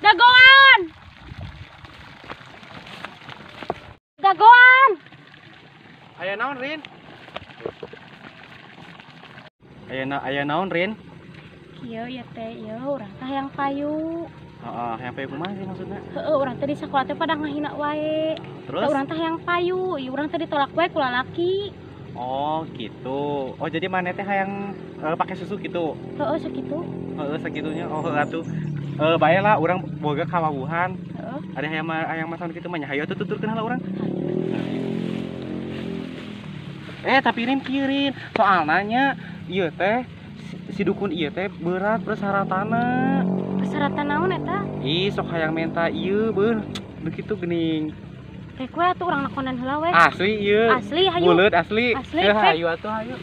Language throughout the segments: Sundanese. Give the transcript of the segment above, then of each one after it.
Dagoan. Dagoan. Aya naon, Rin? Aya naon, Rin? Kieu ya teh, ieu urang teh hayang payu. Heeh, hayang payu kumaha sih maksudna? Heeh, urang teh di sakola teh pada ngahina wae. Terus? Urang teh hayang payu, ieu urang teh ditolak wae ku lalaki. Oh, gitu. Oh, jadi maneh teh hayang pakai susu gitu. Heeh, sakitu. Heeh, sagitunya. Oh, heeh atuh. Bae lah urang boga kawawuhan. Heeh. Ada hayang masalah kitu mah nya hayu atuh tuturkeun heula urang. Tapi Rin kieu Rin, soalna nya ieu teh si dukun ieu teh berat persyaratanna. Persyaratan naon eta? Ih, sok hayang menta ieu beuh. Begitu geuning. Rek we atuh urang lakonan heula we. Asli ieu. Asli hayu. Buleut asli. Asli. Hayu atuh hayu.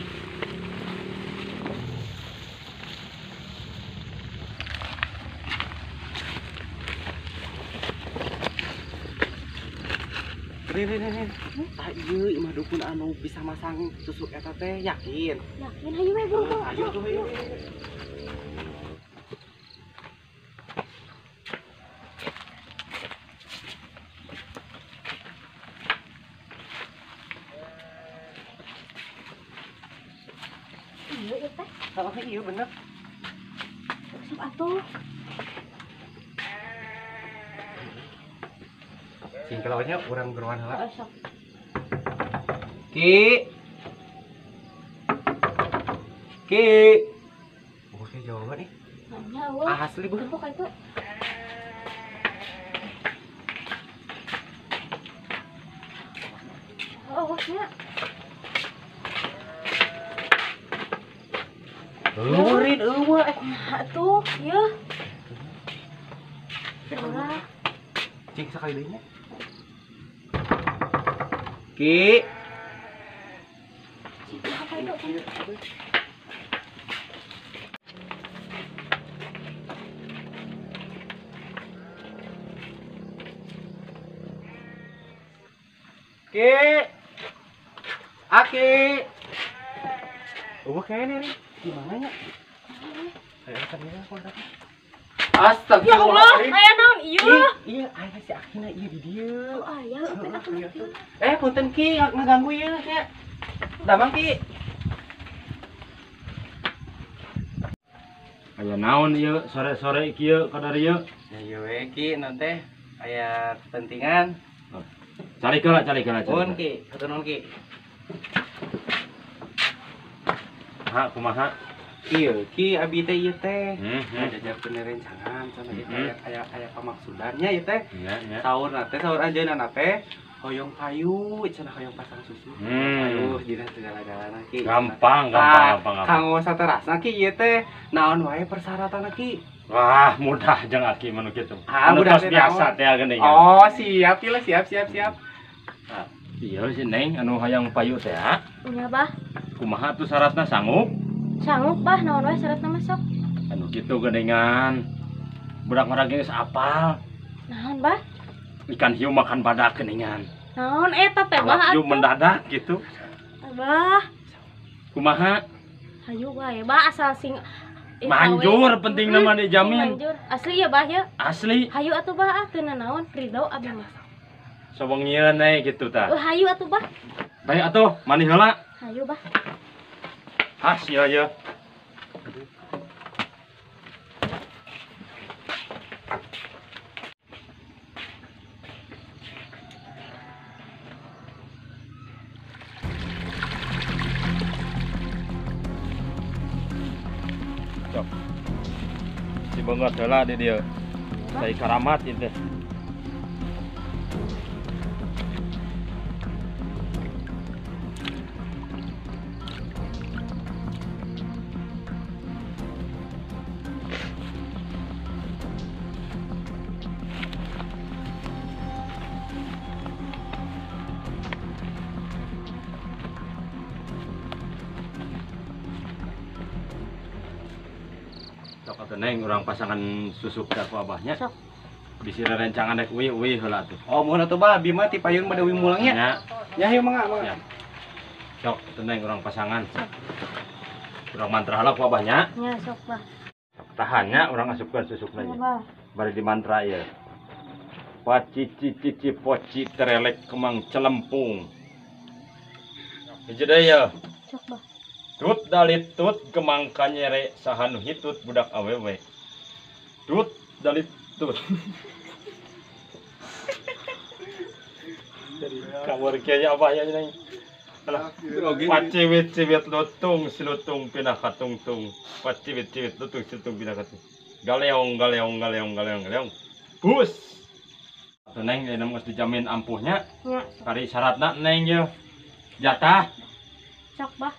Rin, Rin, Rin. Tah ieu imah dukun anu bisa masang susuk eta teh yakin. Yakin hayu we buru-buru. Hayu tuh hayu. Ieu teh. Heeh, ieu bener. Sok atuh. Singkelawnya urang geroan heula. Sok. Ki. Ki. Oke jawaban nih. Nanya eueuh. Asli beuh. Tepok itu. Oh, nya. Eueuh, eueuh. Kumaha tuh, ieu. Ulah. Cing sakali deui nya. Ki. Ki. Aki. Eueuh kayaknya nih. Gimana nya? Ayo kita kontak. Astagfirullah. Ya Allah, aya naon ieu? Iya, aya si Akina ieu di dieu. Oh, aya eueuh. Punten Ki, ngaganggu ieu nya. Damang Ki. Aya naon ieu sore-sore kieu ka darieu? Ya ieu we Ki, naon teh aya kepentingan. Cari heula, cari heula. Nuhun Ki, hatur nuhun Ki. Ha, kumaha? Ieu Ki, abi teh ieu teh. Ngajajarkeun rencangan cenah ieu teh aya pamaksudannya ieu teh. Saurna teh saur anjeunna teh hoyong payu cenah hoyong pasang susu. Payu dina segala-galana Ki. Gampang, gampang, gampang. Kanggo saterasna Ki ieu teh naon wae persyaratanna Ki? Wah, mudah jeung Aki mah nu kitu. Ah, mudah biasa teh geuning. Oh, siap Ki lah, siap siap siap. Ieu si Neng anu hayang payu teh. Nya, Bah. Kumaha tuh syaratna sanggup? Sanggup, Bah, naon wae syaratna mah sok. Anu kitu geuningan. Budak orang geus apal. Naon, Bah? Ikan hiu makan badak geuningan. Naon eta teh, Bah? Hiu mendadak gitu. Bah. Kumaha? Hayu wae, Bah, asal sing manjur penting nama dijamin. Manjur. Asli ya, Bah ya? Asli. Hayu atuh, Bah, teu naon ridho abi mah. Sobongieun we gitu tah. Hayu atuh, Bah. Bae atuh, mani heula. Hayu, Bah. Has ya ya. Cok. Si banget heula di dieu. Sai karamat ieu teh. Sok atuh Neng urang pasangan susuk da ku abahnya. Sok. Bisi rerencangan rek uih-uih heula atuh. Oh, muhun atuh Bah, abi mah ti payun bade uih mulangnya. Nya. Nya hayu mangga, mangga. Sok atuh Neng urang pasangan. Urang mantra heula ku abahnya. Nya sok, Bah. Tahannya urang asupkeun susukna Ya ieu. Bah. Bari dimantra ieu. Paci cici cici poci terelek kemang celempung. Hiji deui ya. Sok bah. Tut dalit tut kemang kanyere saha nu hitut budak awewe. Tut dalit tut. Jadi kamar kieu apa ya ini? Alah, paciwit-ciwit lutung silutung pindah katungtung. Paciwit-ciwit lutung silutung pindah katung. Galeong galeong galeong galeong galeong. Bus. Atuh neng ieu geus dijamin ampuhnya. Nya sok. Kari syaratna neng ye. Jatah. Sok bah.